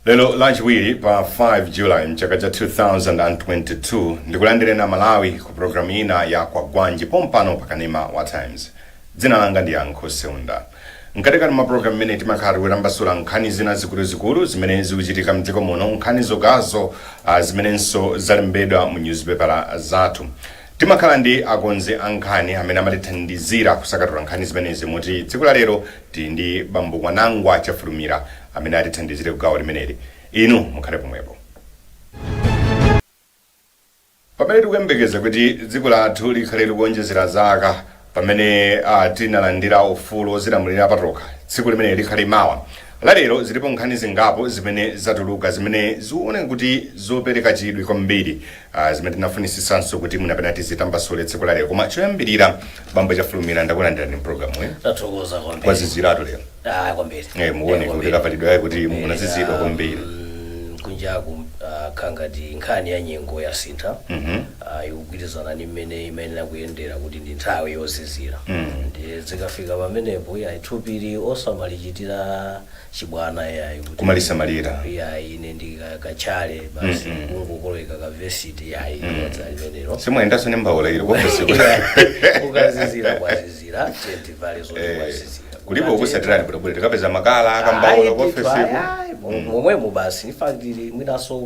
Lero Lachiwiri pa 5 July mchaka cha 2022, ndikulandireni Amalawi ku programu ina ya Kwagwanji pompano pakanema wa Times. Dzina langa ndi Yankho Seunda. Mkatikati mwa programu imene timakhala tikutambasula nkhani zina zikuluzikulu zimene zikuchitika mdziko muno, nkhani zokazo zimenenso zalembedwa mu newspaper zathu. Timakhala ndi akonzi a nkhani amene amatithandizira kusakatula nkhani zimenezi, moti tsiku la lero tili ndi bambo Kwanangwa Chafulumira amene atithandizire kugawo limeneli. Inu mukhale pomwepo. Pamene tikuyembekeza kuti dziko lathu likhale likuonjezera zaka pamene tinalandira ufulu wozilamulira patokha, tsiku limene likhale mawa lalero, zilipo nkhani zingapo zimene zatuluka zimene zikuoneka kuti zopereka chidwi kwambiri, zimene tinafunisisanso kuti munapena tizitambasule tsiku lalero. Koma choyambirira, bambo Chafulumira, ndakulandirani mpulogalamu. Tathokoza kwambiri. Kwaziziratu lero. Ah, kwambiri. Mukuoneka kuti kavalidwe ake kuti munazizidwa kwambiri. Kunjaku khangati nkhani ya nyengo yasintha. Ikugwirizana ndi mmene imayenera kuyendera kuti ndi nthawi yozizira. Ndiye zikafika pamenepo, ya thupili osamalichitira chibwana yayi, kuti kumalisamalira. Ya, ine ndi kachale basi, kungokoleka kavesiti, yayi, limodzi limenelo. Simuyendanso ndi mbawula ili kuofesi? Kukazizira kwazizira, tiye tivale zoti kwazizira. Kulipo kukusatirani bwinobwino, tikapeza makala akambawula kuofesiku. Momwemo basi. In fact, mwinaso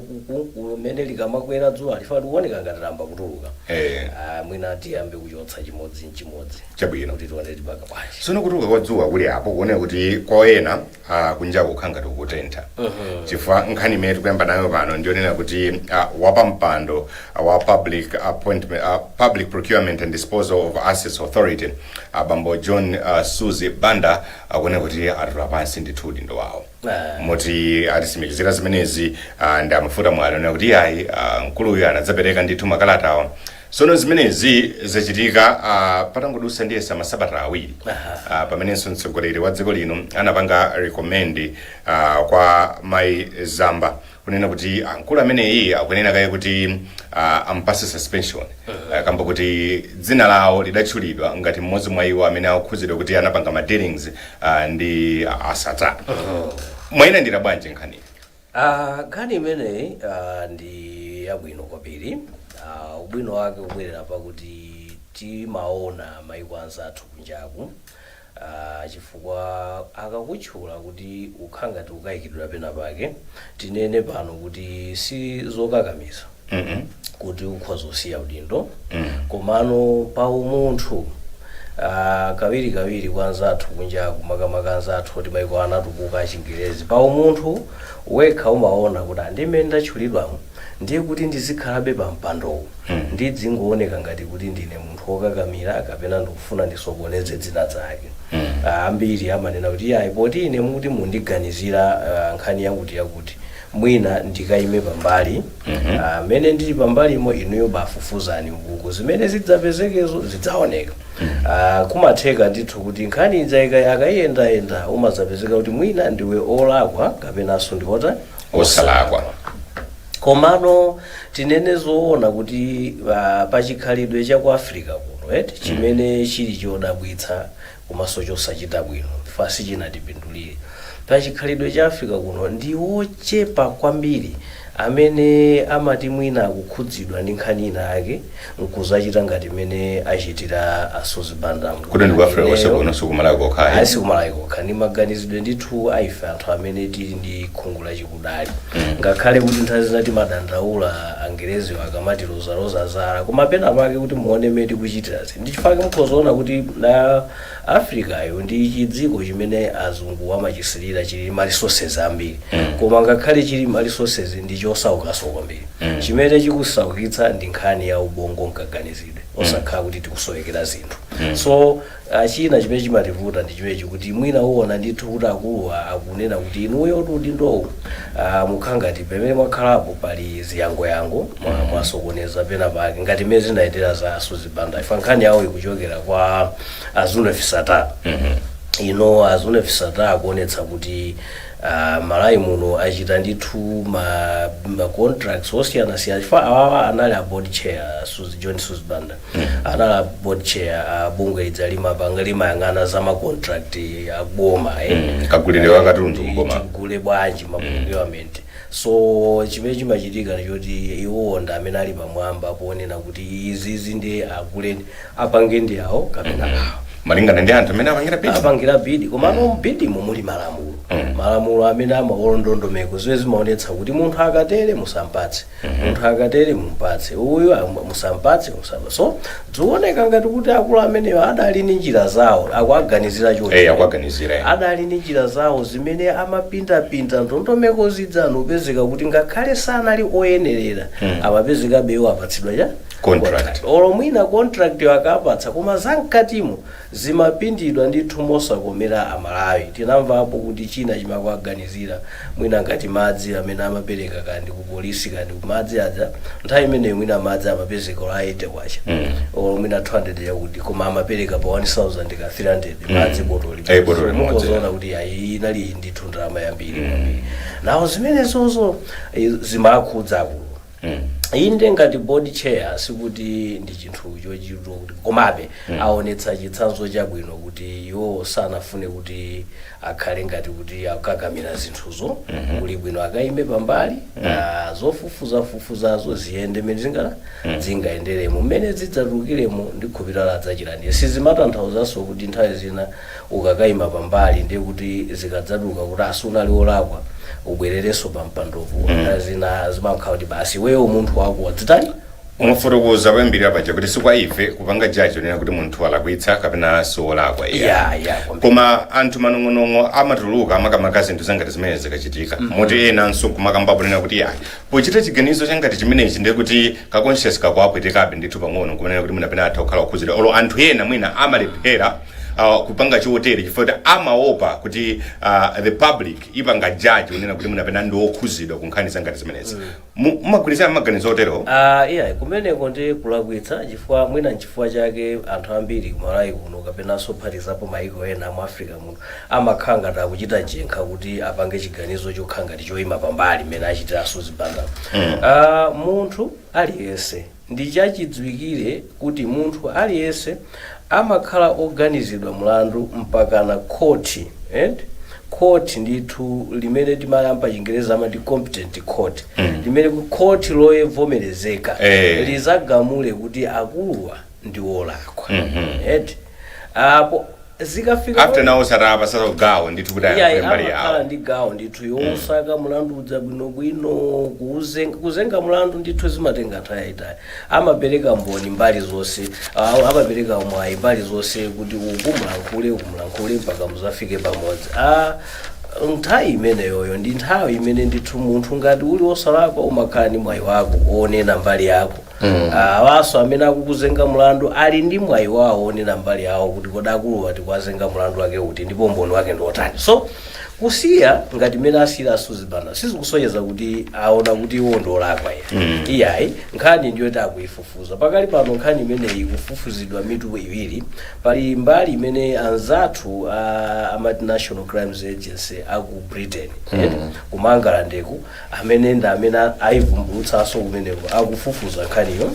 kumene likamakwera dzuwa lifa likuoneka ngati lamba kutuluka. Ah, mwina tiyambe kuchotsa chimodzi nchimodzi kuti tione tipanga bwanji. Tsono kutuluka kwa dzuwa kuli apo, kuoneka kuti kwa ena kunja kukhala ngati kukutentha, chifukwa nkhani imene tikuyamba nayo pano ndionena kuti wapampando wa public appointment, Public Procurement and Disposal of Assets Authority, bambo John Suzi Banda, akuoneka kuti atula pansi ndithu udindo wawo. Moti atisimikizira zimenezi ndi amafuta mwale onena kuti ayi, mkuluyu anadzapereka ndithu makalatawa. Tsono zimenezi zachitika patangodutsa ndiyesa masabata 2 pamenenso mtsogoleri wa dziko lino anapanga recommend kwa mayi Zamba kunena kuti mkulu ameneyi akuyenera kaye kuti ampase suspension, kamba kuti dzina lawo lidatchulidwa ngati mmodzi mwa iwo amene akukhuzidwa kuti anapanga ma dealings ndi a Sattar. Mwayilandira bwanji nkhani? Nkhani imeneyi ndi yabwino kwambiri. Ubwino wake kubwerera pakuti timaona maiko anzathu kunjaku, chifukwa akakutchula kuti ukhala ngati ukayikidwa pena pake, tinene pano kuti si zokakamiza kuti ukhoza kusiya udindo. Komano pa umunthu, kawirikawiri kwa anzathu kunjaku, makamaka anzathu oti maiko anatukuka achingerezi, pa umunthu wekha umaona kuti andimene ndatchulidwamo ndiye kuti ndizikhalabe pa mpandowu, ndidzingooneka ngati kuti ndine munthu wokakamira kapena ndikufuna ndisokoneze dzina zake. Ambiri amanena kuti yayi, poti ine mukuti mundiganizira nkhani yakuti yakuti, mwina ndikayime pambali. Mmene ndili pambalimo, inuyo bafufuzani ukuku, zimene zidzapezekezo zidzaoneka. Kumatheka ndithu kuti nkhani ija akayiyendayenda, umadzapezeka kuti mwina ndiwe olakwa kapenanso ndi ota osalakwa. Komano tinene zoona kuti pachikhalidwe cha ku Africa kuno eti, chimene chili chodabwitsa komanso chosachita bwino fasi chinatipindulire, pachikhalidwe cha Africa kuno ndi wochepa kwambiri amene amati mwina akukhudzidwa ndi nkhani ina yake nkuzachita ngati mmene achitira a Suzi Banda. Kuti ndi ku Africa konse kuno, sikumalawi kokhayi? Ayi, sikumalawi kokha. Ndi maganizidwe ndithu aife anthu amene tili ndi khungu lachikudali, ngakhale kuti nthawi zina timadandaula Angereziwo akamati lozaloza zala, koma pena pake kuti muone mmene tikuchitirazi, ndi chifukwa mukhozaona kuti na Africayo ndi chidziko chimene azungu amachisilira, chili ma resources ambiri. Koma ngakhale chili ma resources, ndi chosaukanso kwambiri. Chimene chikusaukitsa ndi nkhani ya ubongo nkaganizidwe, osakhala kuti tikusowekera zinthu. So china chimene chimativuta ndi chimenechi, kuti mwina uwona ndithu kuti akuluwa akunena kuti inuyo kuti udindowu mukhala ngati pamene mwakhalapo pali ziyangoyango, mwasokoneza pena pake, ngati mmene zinayendera za Suzi Banda. Ifa nkhani yawo ikuchokera kwa a Zuneth Sattar. Ino a Zuneth Sattar akuonetsa kuti Malawi muno achita ndithu ma contracts osiyanasiyana, chifukwa awawa anali a board chair, Suzi, John Suzi Banda anali a board chair a bungwe lidza limapanga, limayang'ana za ma contract aboma, eh. Kagulidwe ka katundu mboma. Tigule bwanji, ma procurement. So chimene chimachitika ndichoti iwowo ndi amene ali pamwamba ponena kuti izizi ndi akuleni apange ndi awo kapena awo, malingana ndi anthu amene apangira bid. Apangira bid. Komano m'bidimo muli malamulo, malamulo amene amaona ndondomeko zimene zimaonetsa kuti munthu akatere musampatse, munthu akatere mumpatse, uyu musampatse, musampatse. So zioneka ngati kuti akulu amenewo adali ndi njira zawo, akuaganizira choncho. Akuaganizira, eh. Adali ndi njira zawo zimene amapindapinda ndondomeko zidzanu, upezeka kuti ngakhale sanali oyenerera, amapezekabe iwo apatsidwa cha Contract. Olo mwina contract yo akapatsa, koma zamkatimo zimapindidwa ndithu mosakomera Amalawi. Tinamvapo kuti china chimakuaganizira mwina ngati madzi amene amapereka kandi ku polisi kandi ku madzi aja, nthawi imeneyo mwina madzi amapezeka ola 80 kwacha olo mwina 200 yakuti, koma amapereka pa 1000 ka 300 madzi botoli. Botolo limodzi. Mukozoona kuti ayi, inali ndithu ndalama yambiri kwambiri. Nawo zimenezozo zimakhudza akulu. Inde, ngati board chair sikuti ndi chinthu chochita kuti, komabe aonetsa chitsanzo chabwino kuti iwo sanafune kuti akhale ngati kuti akukakamira zinthuzo. Kuli bwino akayime pambali, zofufuzafufuzazo ziyende mmene zingayenderemo, mmene zidzatulukiremo ndikhupira adzachirani. Sizimatanthauzanso kuti nthawi zina ukakayima pambali ndiye kuti zikadzatuluka kuti asunali olakwa ubwererenso pa mpandopo. Nthawi zina zimakhala kuti basi, iweyo munthu wako wadzitani. Umafotokoza kuyambirira paja kuti sikwa ife kupanga judge onena kuti munthu alakwitsa kapena siwolakwa. Ya, kwambiri. Koma anthu manong'onong'o amatuluka, amakamaka zinthu zangati zimene zikachitika, moti enanso kumakambapo nena kuti yayi, pochita chiganizo changati chimenechi ndiye kuti ka conscience kakuapwetekabe ndithu pang'ono, kumanena kuti mwina pena atha kukhala okhuzidwa, olo anthu ena mwina amalephera kupanga chotere chifukwa kuti amaopa kuti the public ipanga judge kunena kuti mwina pena ndi okhuzidwa ku nkhani zangati zimenezi. Mumagwirizana maganizo otero? Ah, iya, kumeneko ndi kulakwitsa, chifukwa mwina nchifukwa chake anthu ambiri kumalawi kuno kapenanso phatizapo maiko ena mu Africa muno amakhala ngati akuchita jenkha kuti apange chiganizo chokhala ngati choyima pambali mmene achitiranso zibanda. Munthu aliyense, ndi chachidziwikire kuti munthu aliyense amakhala oganizidwa mlandu mpakana khoti, eh? Court ndithu limene timayamba Chingereza amati competent court, limene court lovomerezeka lizagamule kuti akuluwa ndi olakwa. Eti apo zikafika after nawo satapa sasa gawo ndithu kuti iyayi, ayankhule mbali amakhala yawo. ndi gawo ndithu yosaka mulandu udza bwinobwino, kuzenga mulandu ndithu zimatenga nthawi yayitali. Amapereka mboni mbali zonse, amapereka mwayi mbali zonse kuti uku mulankhule, uku mulankhule, mpaka muzafike pamodzi. Nthawi imeneyoyo ndi nthawi imene ndithu munthu ngati uli wosalakwa umakhala ndi mwayi wako wonena mbali yako. Awaso amene akukuzenga mlandu ali ndi mwayi wawo wonena mbali yawo kuti kodi akuluwa tikuwazenga mlandu wake uti ndipo mboni wake ndi otani. So kusiya ngati mmene asiyira asuzibanda sizikusonyeza kuti aona kuti iwo ndi olakwa ya. Iyayi, nkhani ndiyoti akuifufuza pakali pano. Nkhani imeneyi ikufufuzidwa mitu iwiri. Pali mbali imene anzathu amati National Crimes Agency aku Britain, ku Mangalandeku, amene ndi amene ayivumbulutsanso kumeneko, akufufuza nkhaniyo.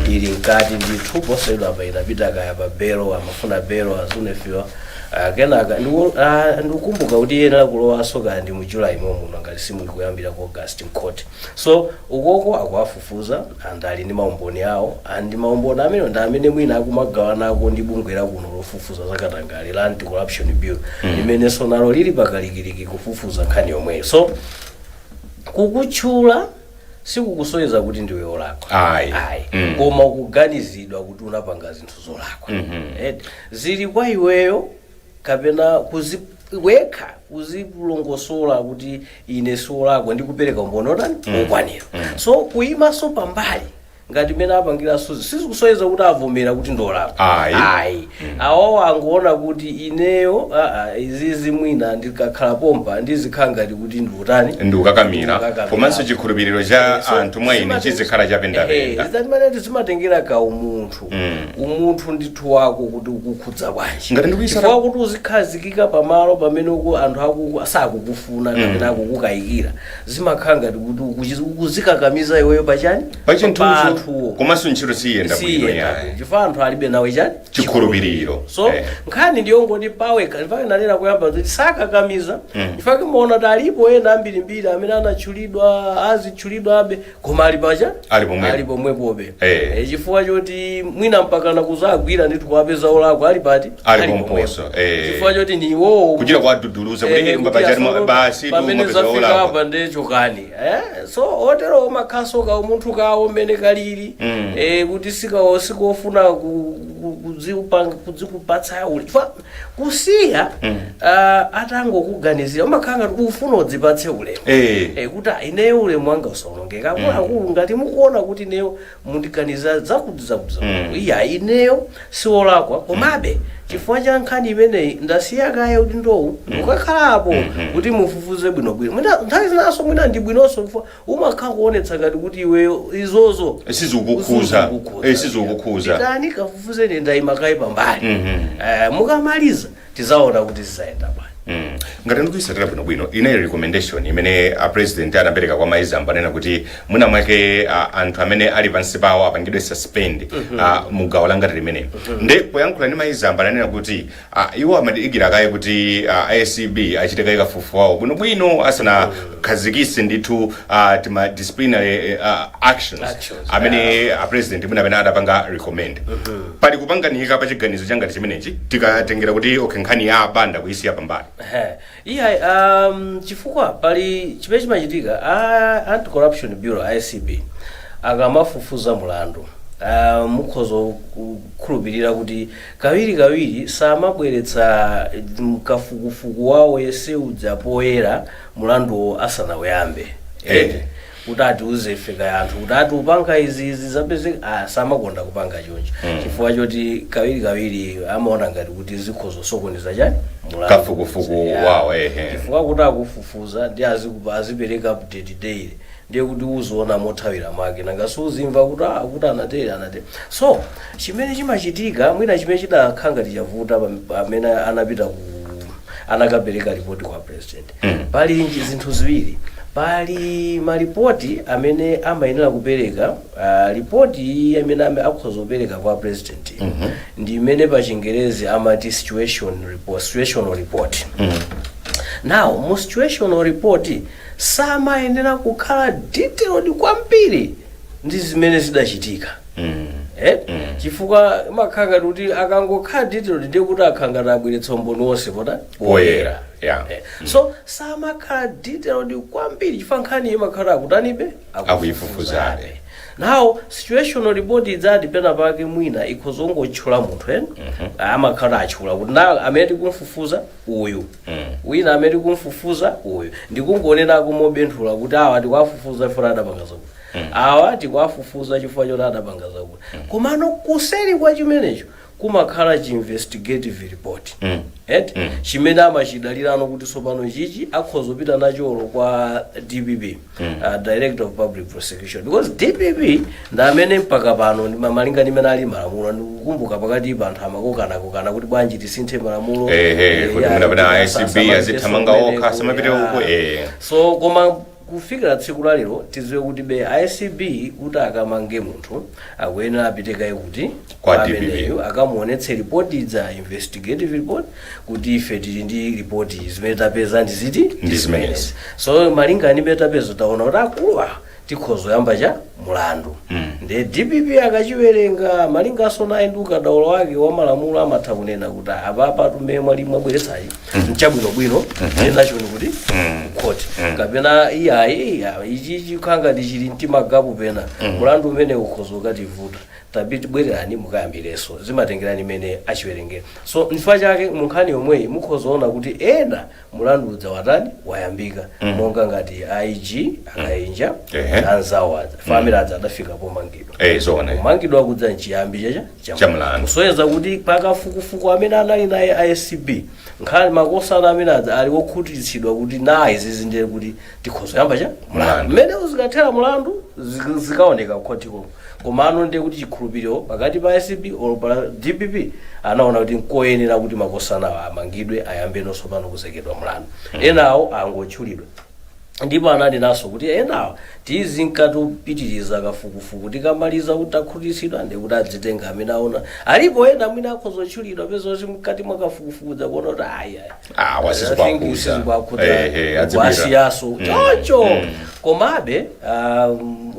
Ili mkati ndithu posayidwa apa, inapita kaya pa belo, amafuna belo azunefiwa. Kenaka ndikukumbuka kuti iyenera kulowanso kaya ndi mu July momuno, ngati simuli kuyambira ku August mcourt. So ukoko akuwafufuza and ali ndi maumboni awo, and maumboni amene ndi amene mwina akumagawanako ndi bungwe lakuno lofufuza zakatangale la Anti Corruption Bureau, limenenso nalo lili pakalikiliki kufufuza nkhani yomweyo. So kukutchula sikukusonyeza kuti ndiwe olakwa. Ayi. Ayi. Koma kuganizidwa kuti unapanga zinthu zolakwa. Zili kwa iweyo kapena wekha kuzilongosola kuti ine siolakwa ndi kupereka umboni otani okwanira. So kuyimanso pambali ngati mmene apangira Suzi sizikusonyeza kuti avomera kuti ndolakwa. Ayi. Ayi, awawo angoona kuti ineyo izizi mwina ndikakhala pompa ndizikhala ngati kuti ndiutani. Ndikukakamira. Ndikukakamira. Komanso chikhulupiriro cha So, anthu mwa ine chizikhala chapendapenda. Zimaneti zimatengera ka umunthu, umunthu ndithu wako kuti ukukhudza bwanji. Ngati ndikuyisata- Chifukwa kuti uzikhazikika pamalo pamene uku anthu aku sakukufuna kapena akukukayikira, zimakhala ngati kuti ukuzikakamiza iweyo pachani. Pachinthucho. Pa Anthuwo. Komanso ntchito siyenda bwino. Siyenda Yayi. bwino, chifukwa anthu alibe nawe chani? Chikhulupiriro. So nkhani ndiyongoti paweka, chifukwa nanena kuyamba kuti sakakamiza, chifukwa kimaona kuti alipo ena ambirimbiri amene anatchulidwa, azitchulidwa abe, koma ali pacha. Ali pomwepo. Ali pomwepobe. Chifukwa choti mwina mpakana kuzagwira ndithu, kuwapeza olakwa, ali pati? Ali pomponso, eh. Chifukwa choti ni iwowo Kuchita kuwaduduluza kuti kuti pachati basi pamene tumapeza zafika olakwa. apa nde chokani, eh? So otero umakhaso ka umunthu kawo mmene kalili, kuti sikofuna kudzikupatsa ule, chifukwa kusiya atangokuganizira umakhala ngati ufuna udzipatse ulemu. Kuti ah, ineyo ulemu wanga usaonongeka, akuluakulu, ngati mukuona kuti ineyo mundiganiza zakuti zakuti zakuti, iya, ineyo siwolakwa, komabe chifukwa cha nkhani imeneyi ndasiya kaye kuti ndowu mukakhalapo kuti mufufuze bwinobwino. Mwina nthawi zinaso mwina ndi bwinonso, chifukwa umakhala kuonetsa ngati kuti iweyo izozo Sizikukhuza. sizikukhuza. Sizikukhuza. Pitani kafufuzeni, ndayima kaye pambali. Mukamaliza tizaona kuti zizayenda bwanji. Ngati ndikuyisatira bwinobwino, inayi recommendation imene a president anapereka kwa Mai Zamba, anena kuti mwina mwake anthu amene ali pansi pawo apangidwe suspend mu gawo la ngati limeneli. Nde poyankhula ndi Mai Zamba ananena kuti iwo amadikira kaye kuti ACB achite kaye kafukufuku wawo bwinobwino asanakhazikitse ndithu tima disciplinary actions, Actions, amene a president mwina amene adapanga recommend. Pali kupanganika pa chiganizo changati chimenechi, tikatengera kuti okay, nkhani ya abanda kuyisiya pambali? Ehe. Iya, chifukwa pali chimene chimachitika, Anti-Corruption Bureau, ACB, akamafufuza mulandu, mukhoza kukhulupirira kuti kawiri kawiri samabweretsa kafukufuku wawo yese udza poyera mulanduwo asanawuyambe. Kuti atiuze ife kaya anthu kuti ati upanga izi, izi zapezeka, samakonda kupanga choncho, chifukwa choti kawiri kawiri amaona ngati kuti zikhoza kusokoneza chani? Mulandu. Kafukufuku wawo, ehe. Chifukwa kuti akufufuza ndi azipereka update daily, ndiye kuti uziona mothawira mwake, nanga suzimva kuti kuti anatere anatere. So chimene chimachitika, mwina chimene chidakhala ngati chavuta pamene anapita ku anakapereka ripoti kwa president, pali zinthu ziwiri. Pali malipoti amene amayenera kupereka. Ripoti iyi amene akhoza kupereka kwa president ndi imene pa Chingerezi amati situation report, situational report. Now mu situational report samayenera kukhala detailed kwambiri ndi zimene zidachitika, eh? Chifukwa imakhala ngati kuti akangokhala detailed ndiye kuti akhala ngati abweretsa umboni wonse pota Poyera, yeah. So samakhala detailed kwambiri chifukwa nkhani imakhala akutanibe? Akuyifufuzabe. Now situational report idzati pena pake mwina ikhoza kungotchula munthu eni, amakhala atchula kuti na amene tikumfufuza uyu, wina amene tikumfufuza uyu, ndikungonenako mobenthula kuti awa tikuwafufuza chifukwa adapanga zakuti, awa tikuwafufuza chifukwa choti adapanga zakuti. Komano kuseri kwa chimenecho kumakhala chi investigative report, eti, chimene amachidalirano kuti tsopano chichi akhoza kupita nacholo kwa DPP, Director of Public Prosecution, because DPP ndi amene mpaka pano ndi malinga ndi imene ali malamulo. Ndikukumbuka pakati pa anthu amakokanakokana kuti bwanji tisinthe malamulo, Ehe, kuti ya, mwina pena kuti ACB azithamanga okha, asamapite uko, eh. So koma kufikira tsiku la lero tidziwe kuti be ACB kuti akamange munthu akuyenera apite kaye kuti Kwa kwa DPP. ameneyo akamuonetse report idza, investigative report, kuti ife tili ndi ripoti, zimene tapeza ndi ziti? Ndi zimenezi. So malinga ndi imene tapeza, taona kuti akuluwa tikhoza kuyamba cha mulandu. Ndi DPP akachiwerenga, malinganso naye ndi ukadaulo wake wa malamulo, amatha kunena kuti apapa tumene mwali mwabweretsachi nchabwinobwino, nachoni kuti kukhoti, kapena iyayi, iya, ichi chikhala ngati chili mtimagapu pena, mulandu umene ukhoza ukativuta, tapiti bwererani mukayambirenso. Zimatengerani imene achiwerengera. So nchifukwa chake mu nkhani yomweyi mukhozaona kuti ena mulandu udza watani, wayambika, monga ngati IG Akayinja anzawo adza family adza adafika pomangidwa. Zoona. Kumangidwa kudza nchiyambi chacha Cha mlandu. Kusonyeza kuti pakafukufuku amene anali naye ACB, nkhani makosana amene adza ali wokhutitsidwa kuti na izizi ndiye kuti tikhoza yamba cha Mlandu. Mmene uzikathera mulandu zikaoneka kukhotiko. Komano ndiye kuti chikhulupiriro pakati pa ACB or pa DPP anaona kuti nkoyenera kuti makosanawo amangidwe, ayambe nonso pano kuzekedwa mlandu. Enawo angotchulidwa. Ndipo ananenanso kuti enawa tizinkatupitiriza kafukufuku, tikamaliza kuti takhutitsidwa ndikuti adzitenga amene aona alipo. Ena mwina akhozotchulidwa peza kuti mkati mwa kafukufuku dzakuona kuti ayi, Ah, wasizikwakhudza. Adzipita. Kwasiyaso choncho. Komabe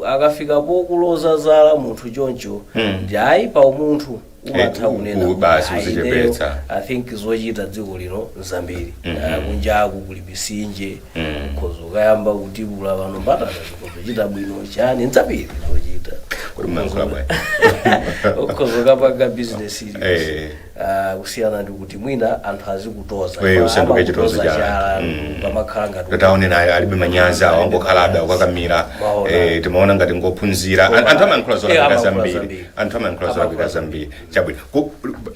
akafika pokuloza zala munthu choncho, ndi ayi, pa umunthu umatha kunena kuti, basi, "Ayi, uzichepetsa." ineyo, I think zochita dziko lino nzambiri. Kunjaku kuli misinje, ukhoza ukayamba kutibula pano mbatata zikhozochita bwino, chani, nzambiri zochita. Kuti muyankhula bwanji? Ukhoza ukapanga business iliyonse. Kusiyana ndi kuti mwina anthu azikutoza. Usanduke chitozo Amakutoza cha chala, anthu. Pamakhala ngati Taonena, alibe manyazi awo, angokhalabe akukakamira. Maona. Timaona ngati ngophunzira. Anthu amayankhula Eh, zolakwika amayankhula zambiri. zambiri. Anthu amayankhula zolakwika Amayankhula zambiri. Chabwino.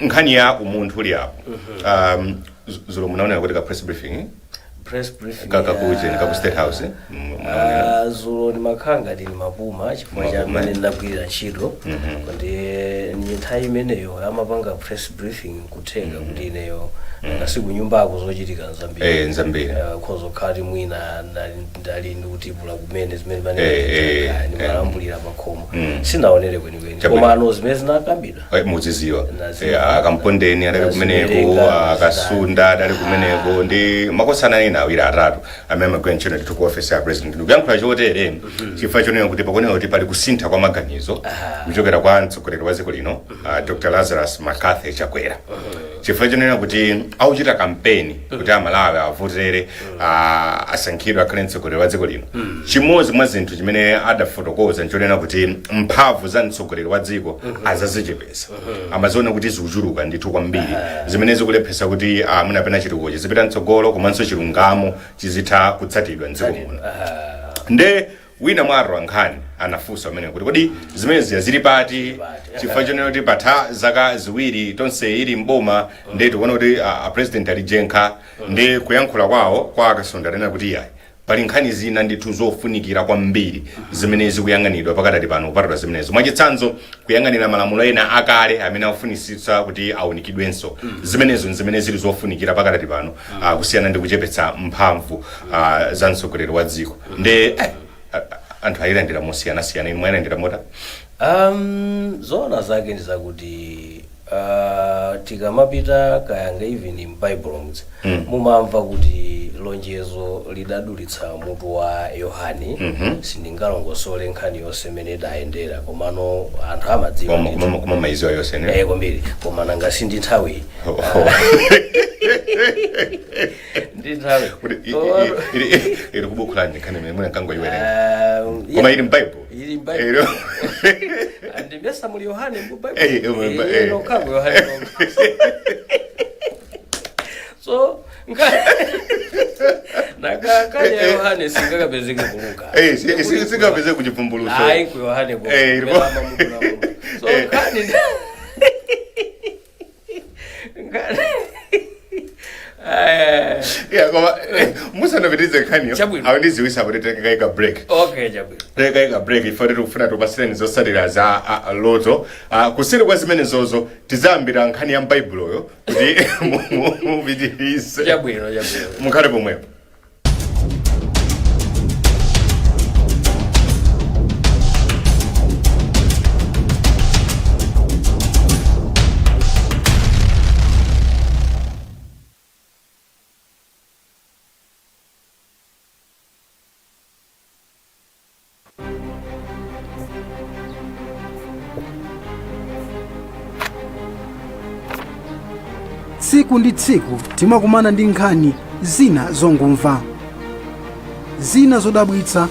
Nkhani ya umunthu uli apo, zulo munaonera kuti ka press briefing, eh? Press briefing. Kakakuje kaku State House, eh? Munaonera? Ah, zulo ndimakhala ngati ndimapuma chifukwa cha Mumapuma, mmene eh? ndinagwirira ntchito. Ndi ni nthawi imeneyo amapanga press briefing, kutheka kuti ineyo ngasi kunyumbako zochitika nzambiri. Nzambiri. Ukhoza kukhala kuti mwina ndali ndikutipula kumene zimene ndimalambulira pakhomo, sinaonere kwenikweni. Chabwino. Koma ano zimene zinakambidwa Muziziwa. Naziwa. Akampondeni adali kumeneko. Naziwerenga. Akasunda adali kumeneko ndi makosana ena awiri atatu amene amagwira ntchito ndithu ku office ya president. Ndikuyankhula chotere chifukwa chonena kuti pakuoneka kuti pali kusintha kwa maganizo kuchokera kwa mtsogoleri wa dziko lino, Dr Lazarus McCarthy Chakwera, chifukwa chonena kuti auchita kampeni kuti Amalawi avotere, asankhidwe akhale mtsogoleri wa dziko lino. Chimodzi mwa zinthu chimene adafotokoza nchonena kuti mphamvu za mtsogoleri wa dziko azazichepesa. Amaziona kuti zikuchuluka ndithu kwambiri, zimene zikulephetsa kuti mwina chitukuko chizipita mtsogolo komanso chilungamo chizitha kutsatidwa mdziko muno. Nde wina mwa atolankhani anafunsa amene kuti kodi zimene ziya zili pati, chifukwa chonena kuti patha zaka 2 tonse ili mboma, nde tikuona kuti a president ali jenkha. Ndi kuyankhula kwawo kwa Akasunda anena kuti iyayi, pali nkhani zina ndithu zofunikira kwambiri zimene zikuyang'anidwa pakadali pano kupatula zimenezo. Mwachitsanzo, kuyang'anira malamulo ena akale amene akufunisitsa kuti awunikidwenso. Zimenezo zimene zili zofunikira pakadali pano, kusiyana ndi kuchepetsa mphamvu za mtsogoleri wa dziko. Nde anthu ayilandira mosiyanasiyana. Inu mwayilandira mota? Zoona zake ndi zakuti tikamapita kayanga even m'Bible mudzi mumamva kuti lonjezo lidadulitsa mutu wa Yohani. Sindingalongosole nkhani yonse imene idayendera, komano anthu amadziwa ndithu. Koma maiziwa yonse ne? Kwambiri, koma nanga si ndi nthawi? Oh. Ndi nthawi. Kuti ili kubukhulani nkhani imene mwina nkangoyiwerenga? Koma ili m'Bible. Ili m'Bible. Andimesa muli Yohane mu Bible? Eh. Nokhango Yohane nokha. So nanga ya Yohane singakapezeke kuluka. Singapeze kuchivumbulutso. Ayi, ku Yohane ko. So nkhani Yeah, koma musanapitirize nkhaniyo, Chabwino. awo ndiziwisa kuti tekaika break. Okay, chabwino. Tekaika break ifo tikufuna tupasireni zotsatira za loto. Kuseri kwa zimenezozo tizayambira nkhani ya m'Baibuloyo kuti mupitirize. Chabwino, chabwino. Mukhale pomwepo. Tsiku ndi tsiku timakumana ndi nkhani zina zongomva, zina zodabwitsa.